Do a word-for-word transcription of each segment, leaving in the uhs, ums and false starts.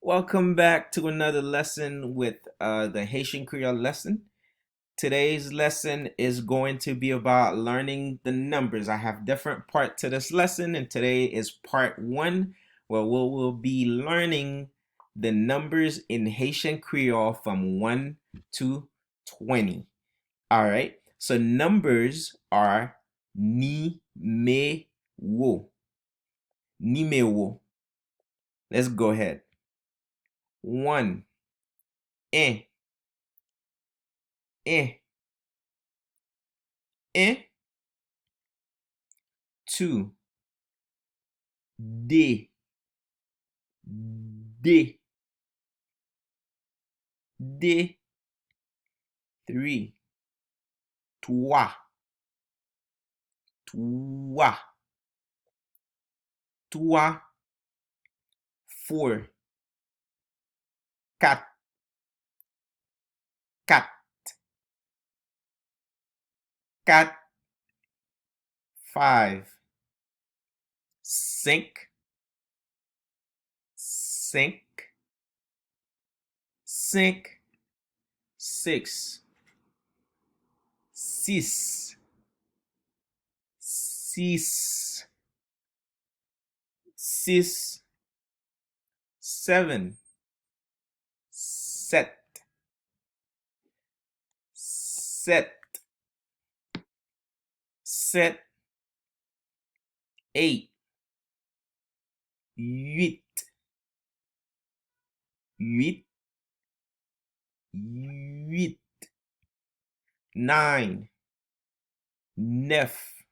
Welcome back to another lesson with uh, the Haitian Creole lesson. Today's lesson is going to be about learning the numbers. I have different part to this lesson, and today is part one, where we will be learning the numbers in Haitian Creole from one to twenty. All right. So numbers are nimewo. Nimewo. Let's go ahead. One. En. En. En. Two. De. De. De. Three. Twa. Twa. Twa. Four. Kat. Kat. Kat. Five. Senk. Senk. Senk. Six. Sis. Sis. Sis. Seven. Sèt. Sèt. Sèt. Eight. Uit. Uit. Uit. Nine. Nèf.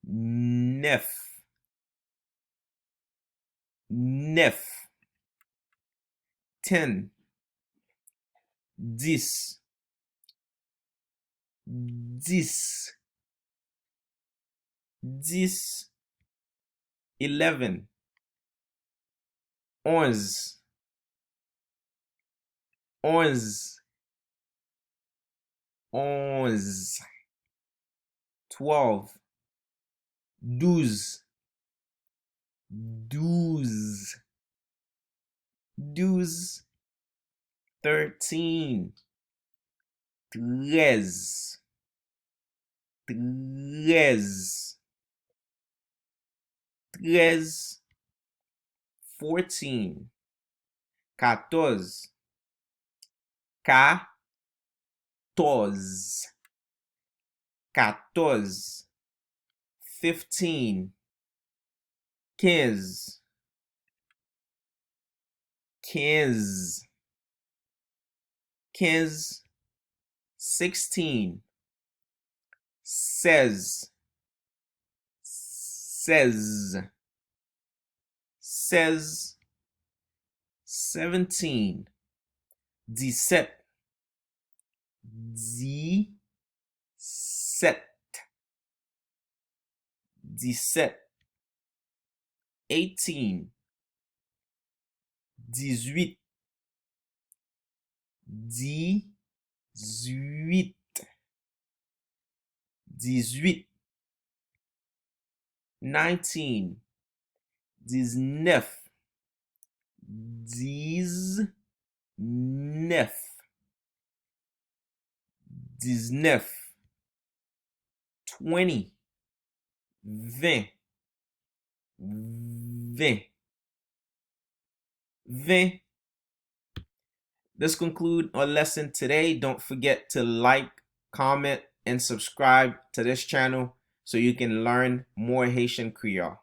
Nèf. Nèf. Ten. Dis. Dis. Dis. Eleven. Onz. Onz. Onz. Twelve. Douz. Douz. Douz. Thirteen. Trèz. Trèz. Trèz. Fourteen. Katòz. Katòz. Katòz. Fifteen. Kenz. Kenz. Kenz. Sixteen. Sèz. Sèz. Sèz. Seventeen. Disèt. Disèt. Disèt. Eighteen. Dizuit. Dizuit. Dizuit. Nineteen. Diznèf. Diznèf. Diznèf. Twenty. Ven. Ven. Ven. This conclude our lesson today. Don't forget to like, comment, and subscribe to this channel so you can learn more Haitian Creole.